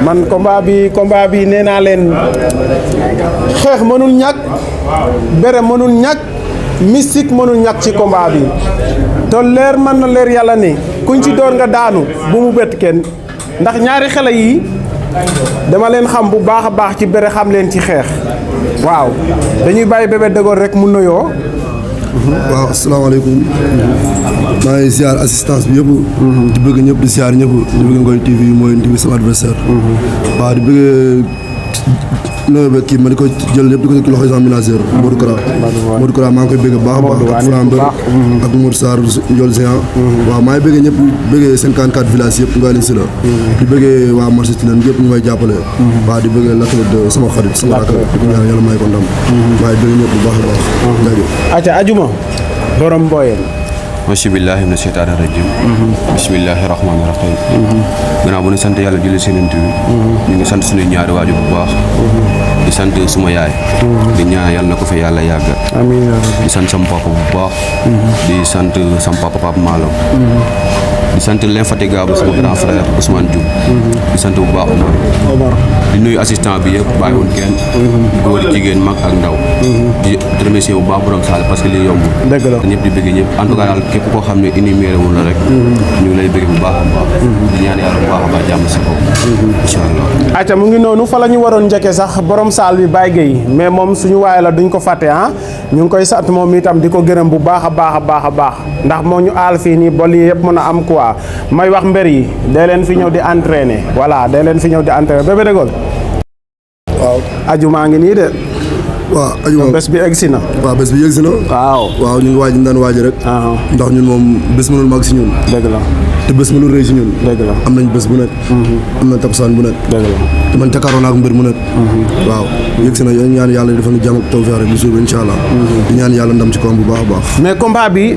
man combat bi nee naa leen xeex mënul ñàkk bere mënul ñàkk mystique mënul ñàkk ci combat bi te leer mën na leer yàlla ne kuñ ci door nga daanu bu mu bett kenn ndax ñaari xale yi dama leen xam bu baax a baax ci bere xam leen ci xeex waaw dañuy bàyyi Bébé Dégolle rek mu nuyoo. waaw asalaamaaleykum maa ngi ziar assistance bi yëpp di bëgg ñëpp di ziar ñëpp di bëgg Ngoy TV mooy TV sama adversaire waaw di bëgg nuyoo ba kii ma di ko jël yëpp di ko teg loxoy sama ménagère Modou Kara maa ngi koy bëgg baax a baax ak Fran Mbër ak Mour Sarr Ndiol Géant waaw maa ngi bëgg ñëpp bëggee 54 villages yëpp nga leen si la di bëggee waa marché Tilène yëpp ñu may jàppale waaw di bëggee lakk de sama xarit sama rakk di ko ñaan yàlla may ko ndam maa ngi bëgg ñëpp bu baax a baax aca ajuma borom Mboyeen bismillahi mina sheytaani rajim bismillahi rahmaani rahim gannaaw bu ñu sant yàlla julli seen bi ñu ngi sant suñuy ñaari waajur bu baax di sant suma yaay di ñaan yàlla na ko fi yàlla yàgg amiin di sant sama papa bu baax di sant sama papa Pape Malo di sant l'infatigable sama grand frère Ousmane Diouf di sant bu baax Omar di nuyu assistant bi yëpp bàyyiwul kenn góor jigéen mag ak ndaw di remercier bu baax borom saal parce que lii yombul dëgg la ñëpp di bëgg ñëpp en tout cas daal képp koo xam ne iniméré wul la rek ñu ngi lay bëgg bu baax a baax di ñaan yàlla bu baax a baax jàmm si kaw incha allah acca mu ngi noonu fa la ñu waroon njëkkee sax borom saal bi Baye Gueye mais moom suñu waaye la duñ ko fàtte ñu ngi koy sant moom itam di ko gërëm bu baax a baax a baax a baax ndax moo ñu aal fii nii ba lii yëpp mën a am quoi may wax mbër yi dee leen fi ñëw di entraîner voilà dee leen fi ñëw di entraîner Bébé Dégolle waaw aju maa ngi nii de waaw aju bés bi egsi na waaw bés bi yegsi na waaw ñu ngi waaj ñu daan waaj rek ndax ñun moom bés mënul mag si ñun dëgg la te bés mënul rëy si ñun dëgg la am nañ bés bu nekk am nañ tapsaan bu nekk dëgg la te man jàkkaarloo naa ak mbir mu nekk waaw yegsi na yooyu ñaan yàlla dafa ñu jàmm ak tawfeex rek bu suur incha allah di ñaan yàlla ndam ci kawam bu baax a baax mais combat bi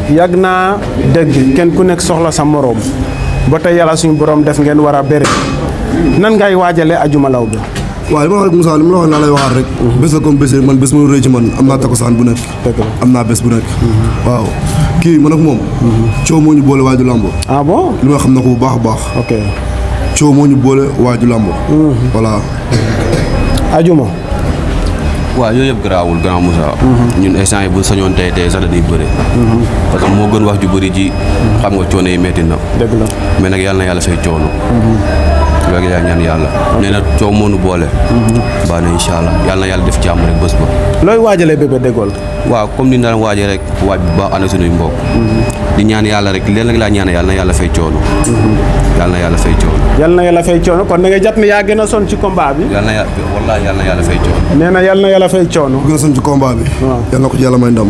yàgg naa dégg kenn ku nekk soxla sa moroom ba tey yàlla suñu borom def ngeen war a bëre nan ngay waajale Adjuma Lawbe waaw li ma wax rek Moussa li ma la wax naa lay waxaat rek bés la comme bés rek man bés mënul rëy ci man am naa takkusaan bu nekk am naa bés bu nekk waaw kii man ak moom coow moo ñu boole waaju làmb ah bon li ma xam na ko bu baax a baax ok coow moo ñu boole waaju làmb voilà Adjuma waaw yooyu yëpp garaawul grand Moussa ñun instant yi bu sañoon tey sax dañuy bëre parce que moo gën wax ju bëri ji xam nga coono yi metti na dëgg la mais nag yàlla na yàlla fay coono loolu yaa ñaan yàlla nee na coow moo nu boole baax na incha allah yàlla na yàlla def jàmm rek bés ba looy waajalee Bébé Dégolle waaw comme ni daan waajee rek waaj bu baax ànd suñuy mbokk di ñaan yàlla rek leen rek laa ñaan yàlla na yàlla fay coono yàlla na yàlla fay coono yàlla na yàlla fay coono kon da nga jàpp ne yaa gën a sonn ci combat bi yàlla na yàlla wallaahi yàlla na yàlla fay coono nee na yàlla na yàlla fay coono ku gën a sonn ci combat bi yàlla na ko ci yàlla may ndam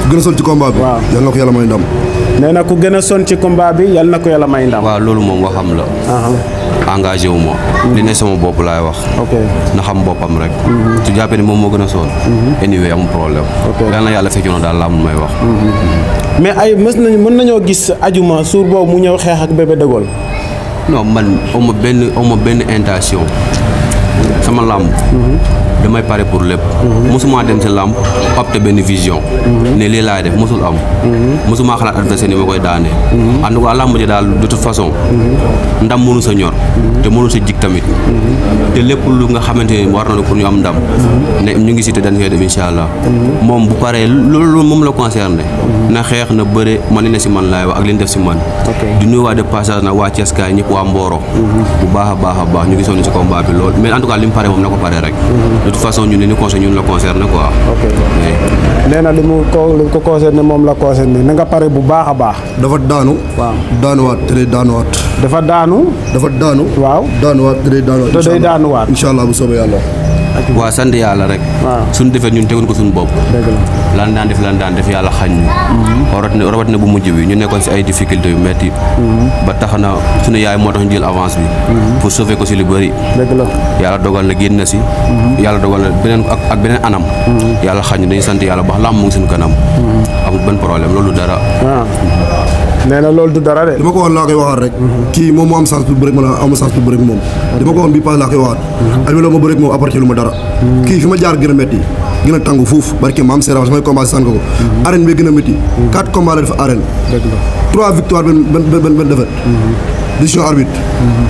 ku gën a sonn ci combat bi yàlla na ko yàlla may ndam nee na ku gën a sonn ci combat bi yàlla na ko yàlla may ndam waaw loolu moom waxam la engagé wu ma li ne sama bopp laay wax na xam boppam rek su jàppee ni moom moo gën a sonn anyway amul problème yàlla na yàlla fay coono daal laa mun may wax mais ay mën nañoo gis Adjuma suur boobu mu ñëw xeex ak Bébé Dégolle non man awma benn intention sama làmb damay pare pour lépp mosuma dem si làmb opté benn vision ne lii laay def mosul am mosuma xalaat adversaire ni ma koy daanee en tout cas làmb ji daal de toute façon ndam mënu sa ñor te mënu sa jig tamit te lépp lu nga xamante ni war na pour ñu am ndam ne ñu ngi si te dañ koy def incha allah moom bu paree loolu moom la concerné na xeex na bëre man li ne si man laay wax ak li ñu def si man di nuyu waa de passage nag waa Thiès kaay ñëpp waa Mboro bu baax a baax ñu ngi sonn si combat bi lool mais en tout cas li mu pare moom na ko pare rek de toute façon ñun li ñu conseillé ñun la concerné quoi. ok nee na li ko concerné moom la concerné na nga pare bu baax a baax. dafa daanu. waaw daanuwaat te day daanuwaat. dafa daanu. dafa daanu. waaw daanuwaat te day daanuwaat. te day daanuwaat incha allah bu soobee yàlla. waaw sant yàlla rek. waaw suñu defee ñun teguñ ko suñu bopp. dëgg la lan daan def yàlla xañ ñu. rawatina bu mujj bi ñu nekkoon si ay difficultés yu metti ba tax na suñu yaay moo tax ñu jël avance bi. pour sauver ko si lu bëri. dëgg la yàlla dogal na génn na si. yàlla dogal na beneen ak beneen anam. yàlla xañ ñu dañuy sant yàlla ba làmb mu ngi suñu kanam. amul benn problème loolu dara. nee na loolu du dara de. li ma ko waxoon laa koy waxaat rek. kii moom moo am chance pour bëre ma am chance pour bëre moom. li ma ko waxoon bii pass laa koy waxaat. alhamdulilah ma bëre moom apporté lu ma dara. kii fi ma jaar gën a métti gën a tàngu fuuf barke ma am séeréer samay combat si sànq ko. arène bi gën a métti. 4 combats la def arène. 3 victoires benn défaite. décision arbitre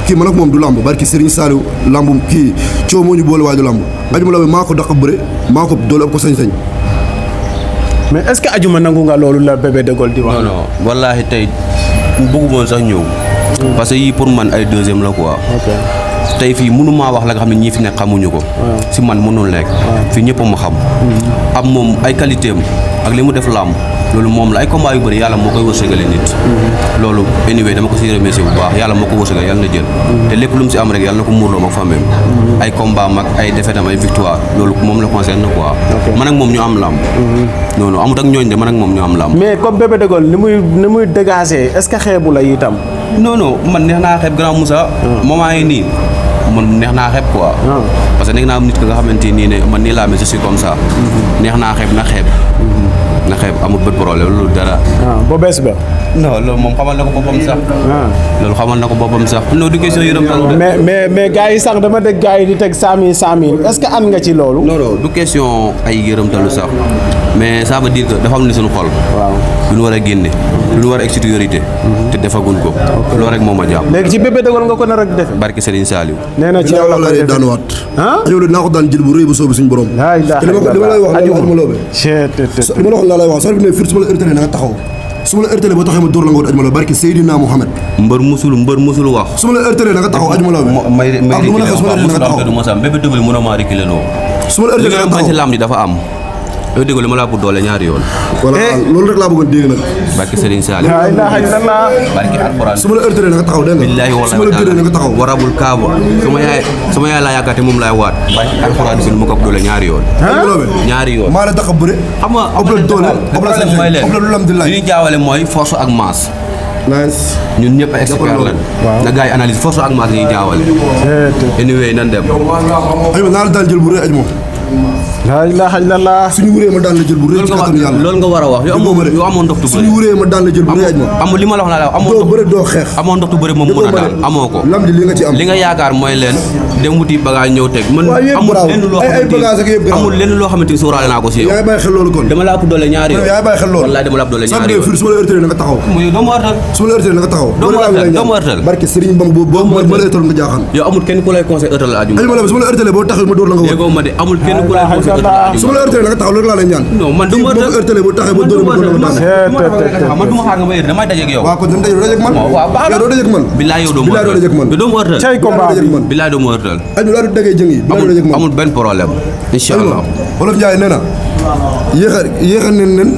kii man ak moom du lamb barki Serigne Saliou lambum kii coow moo ñu boole waaju lamb Adjuma Lawbe maa ko daq bëre maa ko doole ko sañ-sañ. mais est-ce que Adjuma nangu nga loolu la Bébé Dégaule di wax. non non wallaahi tey bëggumoon sax ñëw. parce que yii pour man ay deuxième la quoi. tey fii mënu maa wax la nga xam ne ñii fi nekk xamuñu ko. si man mënul nekk. fii ñëpp a ma xam. am moom ay qualité am ak li mu def làmb loolu moom la ay combat yu bëri yàlla moo koy wërsëgale nit. loolu anyway dama ko si remercier bu baax yàlla moo ko wërsëgal yàlla na jël. te lépp lu mu si am rek yàlla na ko muurloo ak famille ay combat mag ay défaite am ay victoire loolu moom la concerne quoi. man ak moom ñu am làmb. non non amut ak ñooñ de man ak moom ñu am làmb. mais comme Bébé Dégaule ni muy dégager est-ce que xeebu la itam. non non man neex naa xeeb grand Moussa. moment yi nii man neex naa xeeb quoi. parce que nekk naa am nit ki nga xamante nii ne man nii laa mel je suis comme ça. neex naa xeeb na xeeb. na xeeb amul bët problème loolu dara. ba bees ba. non loolu moom xamal na ko boppam sax. loolu xamal na ko boppam sax non du question yërëm talu de. mais gars yi sax dama dégg gars yi di teg 100 000 est-ce que ànd nga ci loolu. non non du question ay yërëm talu sax mais ça veut dire que dafa am ni suñu xol. waaw lu ñu war a génne. lu ñu war a extériorité. te defaguñ ko. loolu rek moo ma jàpp. léegi ci Bébé Dégaule nga ko nar a defe. barke Serigne Saliou. nee na ci yow la ko defee daan waat. Adjuma dinaa ko daan jël bu rëy bu soobu suñu borom. li ma lay wax Adjuma Lawbe. li ma la wax laa lay wax soo ne fii su ma la heurtale na nga taxaw su ma la heurtale boo taxee ma dóor la nga wut Adjuma Lawbe barke Seydina Mohamed. mbër musul wax. su ma la heurtale na nga taxaw Adjuma Lawbe. may lu ma la xew su ma la heurtale na nga taxaw du ma sam Bébé Dégaule mën a maa reculer loo. su ma la heurtale na nga taxaw ci lamb ji dafa am. Bébé Dégaule ma laa pour doole ñaari yoon. voilà loolu rek laa bëggoon dégg nag. barke Serigne Saliou. barke Alxuraan. su ma la heurtale na nga taxaw dégg nga. billaahi su ma la heurtale na nga taxaw. warabul kaaba sama yaay laa yaakaar te moom laay waat. barke Alxuraan bi ma ko doole ñaari yoon. Adjuma Lawbe ñaari yoon. maa la tax a bëre. xam nga ëpp la doole ëpp la sañ-sañ ëpp la lu lam di laaj. li ñuy jaawale mooy force ak masse. nice. ñun ñëpp ay expert lan. na gars yi analyse force ak masse ñuy jaawale. anyway nan dem. Adjuma naa la daan jël bu rëy Adjuma. laa ilaaha illallaah. suñu wuree ma daan la jël bu rëy ci kattanu yàlla. loolu nga war a wax yow amoon ndox tu bëre. suñu wuree ma daan la jël bu rëy Adjuma. amul li ma la wax naa la amoon doo bëre doo xeex. amoon ndox tu bëre moom mën a daan amoo ko. lam di li nga ci am. li nga yaakaar mooy leen dem wuti bagage ñëw teg. man amul lenn loo xamante amul lenn loo xamante ni sóoraale naa ko si yow. yaa ngi bàyyi xel loolu kon. dama la ëpp doole ñaari yoon. yaa ngi bàyyi xel loolu. wallaay dama la ëpp doole ñaari yoon. su ma la heurtale na nga taxaw. muy doo ma wartal. su ma la heurtale na nga taxaw. doo ma wartal. barke Serigne Bam boobu ma la heurtal nga jaaxaan. yow amul kenn ku lay conseil heurtal Adjuma. Adjuma Lawbe su ma la heurtale boo taxee ma dóor la nga war. déggoo ma de amul kenn ku lay conseil heurtal Adjuma. su ma la heurtale na nga taxaw loolu laa lay ñaan. non man du ma heurtale boo taxee ma dóor la nga daan. man du ma xaar nga ma yër damay dajeeg yow. waaw kon dañ dajeeg man. waaw baax na yow doo dajeeg man. bilaay yow doo ma heurtal. doo ma heurtal. cay combat bi bilaay doo ma heurtal. Adjuma laa du daggee jëng yi. amul benn problème. incha allah. Wolof Njaay nee na yéex a nen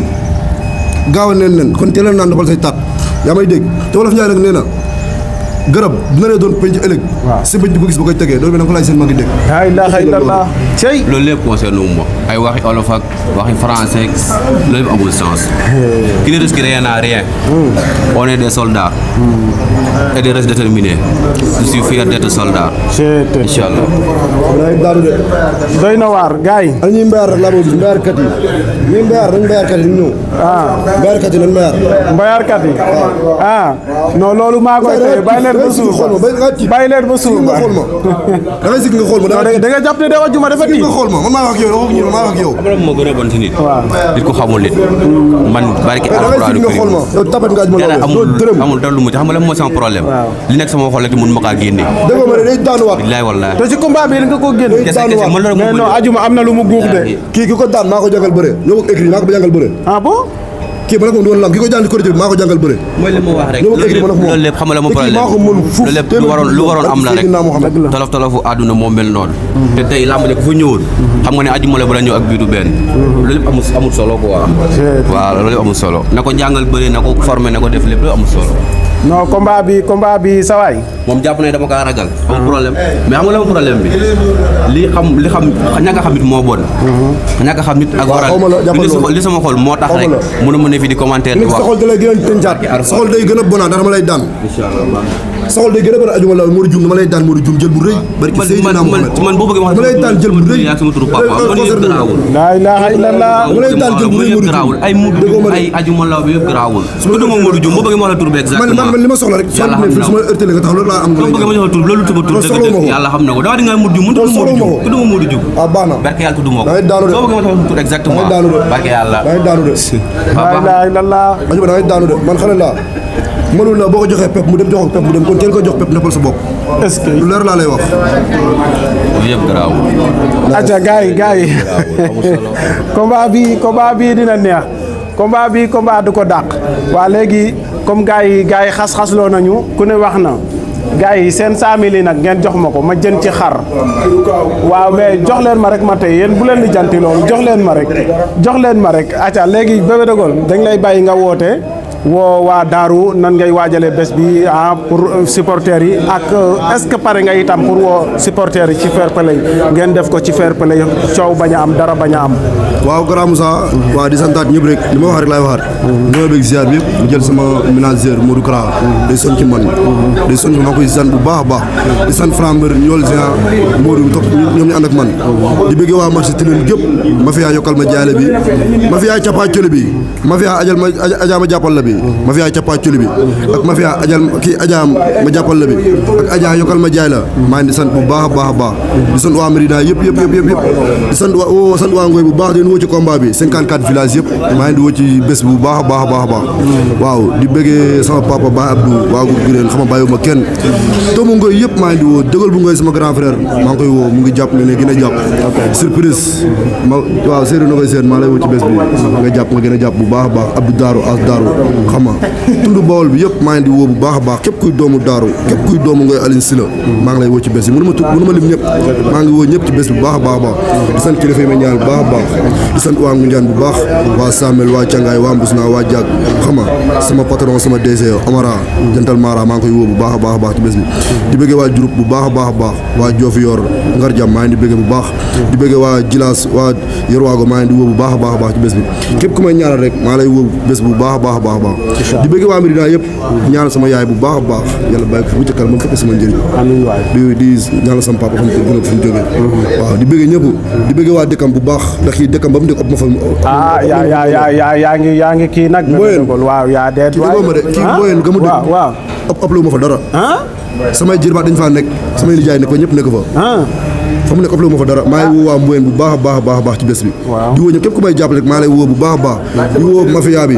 gaaw a nen kon teel a naan doxal say taat yaa may dégg te Wolof Njaay nag nee na garab bu naree doon penc ëllëg. waaw si penc ko gis ba koy tegee loolu bi da nga ko laaj seen mag yi dégg. laa ilaaha illallaah. cey loolu lépp concerne wu ma ay waxi olof ak waxi français loolu yëpp amul sens. qui ne risque rien n'a rien. on est des soldats. et des restes déterminés. je suis fier d'être soldat. incha allah. doy na waar gars yi. ak ñuy mbayaar rek laa bëgg gis mbayaarkat yi ñuy mbayaar nañ mbayaarkat yi ñu ñëw. mbayaarkat yi nañ mbayaar. mbayaarkat yi. non loolu maa koy tey bàyyi leen ba suur bàyyi leen ba suur nga xool ma da ngay sikk nga xool ma da nga jàpp ne de Adjuma dafa nii nga xool ma man maa wax ak yow waxuñu maa wax ak yow. problème moo gën a bon ci nit. nit ko xamul nit. man barki da ngay sikk nga xool ma yow tapet nga Adjuma Lawbe amul dara lu mu ci xam nga lan mooy sama problème. li nekk sama xol rek mun ma kaa génne. dégg ma ne day daanuwaat. billaay wallaay. te ci combat bi nga ko génne. mais non Adjuma am na lu mu guux de. kii ki ko daan maa ko jàngal bëre ñoo ko écrit maa ko ba jàngal bëre. ah bon. kii ma ne ko woon lam ki ko jàng korité bi maa ko jàngal bëre. mooy li ma wax rek loolu lépp xam nga la ma problème loolu lépp lu waroon am la rek tolof tolofu àdduna moo mel noonu. te tey làmb ne ku fa ñëwoon xam nga ne Adjuma la bu la ñëw ak biitu benn loolu lépp amul solo quoi. waaw loolu lépp amul solo na ko jàngal bëre na ko formé na ko def lépp loolu amul solo. non combat bi sawaay moom jàpp ne dama kaa ragal. amul problème mais xam nga la ma problème bi li xam ñàkk a xam nit moo bon. ñàkk a xam nit ak waral li sama xol moo tax rek mënu ma ne fi di commentaire di wax. sa xol da lay gën a tëncaat sa xol day gën a bonaat dama lay daan. inshallah sa xol day gën a bon Adjuma Lawbe Modou Dioum dama lay daan Modou Dioum jël bu rëy. barki Seydina Mohamed man boo bëggee wax dama lay daan jël bu rëy. yaa sama turu papa man yëpp garaawul. laa ilaaha illallaah. dama lay daan jël bu rëy Modou Dioum ay Modou Dioum ay Adjuma Lawbe yëpp garaawul. tudduma Modou Dioum boo bëggee ma wax la tur bi exactement. man li ma soxla rek su ma heurtale nga taxaw loolu laa am. boo bëggee ma jox la tur loolu tuba tur dëgg yàlla xam na ko dama di nga Modou Dioum mun tudduma Modou Dioum. ah baax na barke yàlla tudduma ko. da ngay daanu de soo bëggee ma jox la tur exactement. barke yàlla da ngay daanu de. laa ilaaha illallaah. Adjuma da ngay daanu de man xale laa mënul na boo ko joxee pep mu dem jox ko pep mu dem kon teel ko jox pep neppal sa bopp. est-ce que lu leer laa lay wax. lu yëpp garaaw. acca gars yi combat bi dina neex combat du ko dàq waa léegi comme gars yi xas-xasloo nañu ku ne wax na gars yi seen 100000 yi nag ngeen jox ma ko ma jën ci xar waaw mais jox leen ma rek ma tey yéen bu leen di janti loolu jox leen ma rek acca léegi Bébé Dégaule dañ lay bàyyi nga woote woo waa Daaru nan ngay waajalee bés bi pour supporters yi ak est-ce que pare nga itam pour woo supporters yi ci fair play ngeen def ko ci fair play coow bañ a am dara bañ a am. waaw Grand Moussa waaw di santaat ñëpp rek li ma wax rek laay waxaat ñoo bëgg ziar bi yëpp mu jël sama ménageur Modou Kra day son ci man day son ci maa koy sant bu baax a baax di sant Franc Mbeur ñool Géant Modou topp ñoom ñu ànd ak man di bëgg waa marché Tilène gépp ma fiyaa yokkal ma jaale bi ma fiyaa capaa coli bi ma fiyaa ajaa ma jàppal la bi ma fiyaa capaa coli bi ak ma fiyaa ajaa ma jàppal la bi ak ajaa yokkal ma jaay la maa ngi di sant bu baax a baax a baax di sant waa Médina yëpp di sant waa Ngoy bu baax woo ci combat bi 54 villages yëpp maa ngi di woo ci bés bu baax a baax waaw di bëggee sama papa Ba Abdou waa Gurène xam nga bàyyiwuma kenn doomu Ngoy yëpp maa ngi di woo Dégaule bu Ngoy sama grand frère maa ngi koy woo mu ngi jàpp ne gën a jàpp surprise waaw Seydou na koy seen maa lay woo ci bés bi nga jàpp nga gën a jàpp bu baax a baax Abdou Daaru as Daaru xam nga tund Bawol bi yëpp maa ngi di woo bu baax a baax képp kuy doomu Daaru képp kuy doomu Ngoy Aline Sylla maa ngi lay woo ci bés bi mënu ma lim ñëpp maa ngi woo ñëpp ci bés bi bu baax a baax di sant kilifa yi ma ñaan bu baax a baax di sant waa Ngunjaan bu baax waa Samel waa Cangaay waa Mbusna waa Diag xam nga sama patron sama DG Omara jantal Mara maa ngi koy woo bu baax a baax ci bés bi di bëggee waa Diouroup bu baax a baax waa Diofior Ngar Jam maa ngi di bëggee bu baax di bëggee waa Jilas waa Yerwago maa ngi di woo bu baax a baax ci bés bi képp ku may ñaanal rek maa lay woo bés bu baax a baax di bëggee waa Médina yëpp ñaanal sama yaay bu baax a baax yàlla bàyyi ko bu jëkkal moom fekk sama njëriñ di ñaanal sama papa xam te gën a fu mu jógee waaw di bëggee ñëpp di bëggee waa dëkkam bu baax ndax kii dëkkam ba mu dëkk ëpp ma fa yaa ngi kii nag waaw yaa deet waay ma de kii Mboyeen ga mu dëkk waaw ëpp lu ma fa dara samay jërbaat dañ faa nekk samay nijaay nekk fa ñëpp nekk fa fa mu nekk ëpp lu ma fa dara maa ngi woo waa Mboyeen bu baax a baax ci bés bi di woo ñëpp képp ku may jàppale rek maa lay woo bu baax a baax di woo mafia bi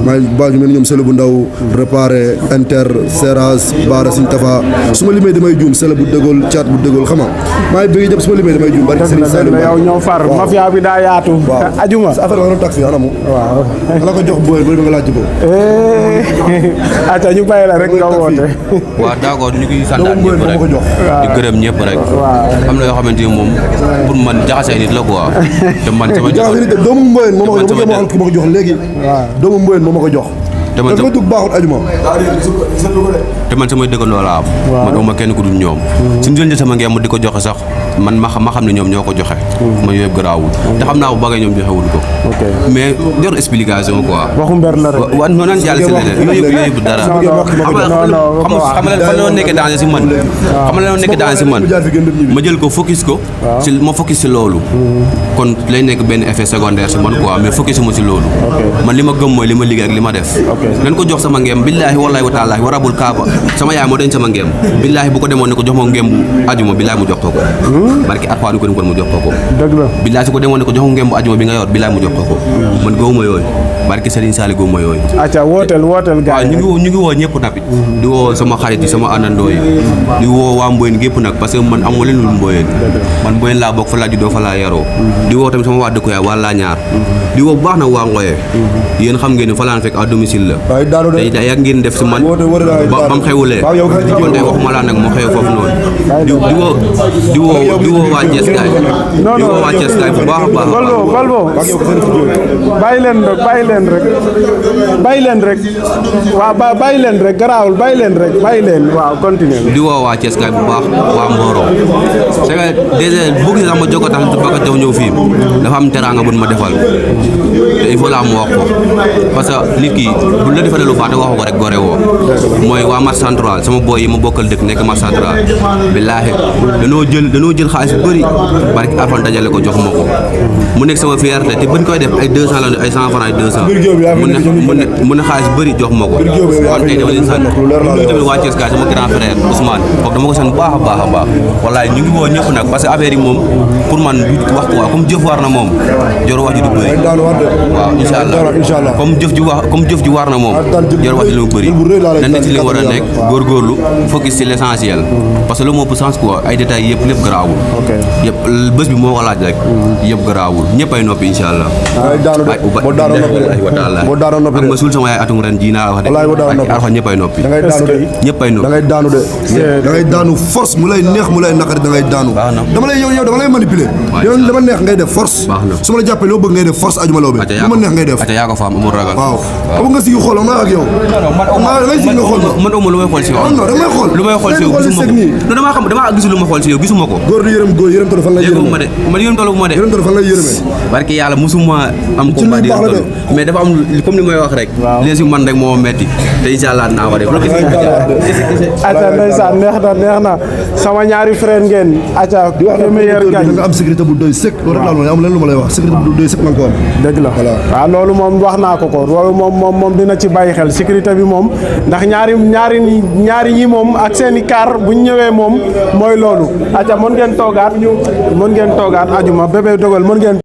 maa ngi baax ñu mel ni ñoom Sele bu ndaw réparé inter Seras Baara Sin Tafa su ma limee damay juum Sele bu Dégaule Caat bu Dégaule xam nga maa ngi bëgg ñëpp su ma limee damay juum bari Serigne Saliou yow ñoo far mafia bi daa yaatu ajuma sa affaire wax na taxi anamu waaw ala ko jox booy ba nga laaj ko ata ñu bàyyi la rek nga woote waaw d'accord ñu ngi santaat ñëpp rek di gërëm ñëpp rek am na yoo xamante ni moom pour man jaxase nit la quoi te man sama doomu Mboyeen moo ma ko jox léegi doomu Mboyeen moo ma ko jox te man sama dugg baaxut ajuma te man samay dëkkandoo laa am man uma kenn ku dul ñoom suñu jël sama ngeen di ko joxe sax man ma xam ne ñoom ñoo ko joxe man yooyu yëpp garaawul te xam naa bu bagee ñoom joxewul ko mais yor explication quoi waxu mber la rek waaw noo naan jàll si leneen yooyu yëpp dara xam nga fan la doon nekk danger si man xam nga la doon nekk danger si man ma jël ko focus ko si ma focus si loolu kon lay nekk benn effet secondaire si man quoi mais focus ma si loolu man li ma gëm mooy li ma liggéey ak li ma def nañ ko jox sama ngeem billaahi wallaahi wa taalaahi warabul kaaba sama yaay moo dañ sama ngeem billaahi bu ko demoon ne ko jox ma ngeem bu ajuma billaahi mu jox ko barki Alxuraan ko mu jox ko dëgg la billaahi su ko demoon ne ko jox ma ngeem bu ajuma bi nga yor billaahi mu jox ko man gëwuma yooyu barki Serigne Saliou gëwuma yooyu acca wooteel gars yi ñu ngi woo ñëpp tamit di woo sama xarit yi sama àndandoo yi di woo waa Mboyeen gépp nag parce que man amu leen lu Mboyeen man Mboyeen laa bokk fa laa juddoo fa laa yaroo di woo tamit sama waa dëkku yaay waa laa ñaar di woo bu baax nag waa Ngoye yéen xam ngeen ne fa laan fekk à domicile la te yàgg ngeen def si man ba mu xewulee kon tey waxuma laa nag moo xew foofu noonu di woo waa Thiès gaay di woo waa Thiès gaay bu baax a baax Balbo bàyyi leen rek garaawul bàyyi leen waaw continuer di woo waa Thiès gaay bu baax waa Mboro c'est que déjà bu gisee sax ma jóg tax ba ko ñëw fii dafa am teraanga bu ma defal te il faut la mu wax ko parce que nit ki bu la defalee lu baax te waxoo ko rek gore woo mooy waa marché central sama boy yi ma bokkal dëkk nekk marché central billaahi danoo jël xaalis bu bëri barki Alxuraan dajale ko jox ma ko mu nekk sama fierté te bañ koy def ay 200 la ay 100 francs ay 200 mu ne xaalis bëri jox ma ko kon tey dama leen sant ñu tamit waa Thiès sama grand frère Ousmane kooku dama ko sant baax a baax a baax wallaay ñu ngi woo ñëpp nag parce que affaire yi moom pour man du wax quoi comme jëf war na moom jor wax ji du bëri waaw incha allah comme jëf ji war na moom jor wax ji lu bëri na nekk ci li nga war a nekk góorgóorlu focus ci l'essentiel parce que lu moo ëpp sens quoi ay détails yëpp lépp garaawul yëpp bés bi moo ko laaj rek yëpp garaawul ñëpp ay noppi incha allah boo daanoo noppi ak ma suul sama yaay atum ren ji naa wax de arxa ñëpp ay noppi ñëpp ay noppi da ngay daanu de da ngay daanu force mu lay neex mu lay naqari da ngay daanu dama lay manipuler yow dama neex ngay def force su ma la jàppee loo bëgg ngay def force Adjuma Lawbe lu ma neex ngay def yaa ko faam amul ragal waaw xam nga sigi xool ma ak yow da ngay sigi nga xool man amul lu may xool si yow non damay xool lu may xool si yow gisuma ko non damaa xam damaa gisul lu ma xool si yow gisuma ko góor du yërëm góor yërëm tolu fan lay yërëm man yërëm tolu bu ma de yërëm tolu fan lay yërëmee barke yàlla musuma am combat di yërëm tolu mais dafa am comme li may wax rek leen si man rek moo metti te incha allah naa ko def aca ndeysaan neex na sama ñaari frère ngeen aca di wax meilleur gagne nga am sécurité bu doy sëkk loolu daal am leen lu ma lay wax sécurité bu doy sëkk nga ko am dëgg la waaw loolu moom wax naa ko loolu moom dina ci bàyyi xel sécurité bi moom ndax ñaari ñi moom ak seen i car bu ñu ñëwee moom mooy loolu aca mën ngeen toogaat Adjuma Bébé Dogal mën ngeen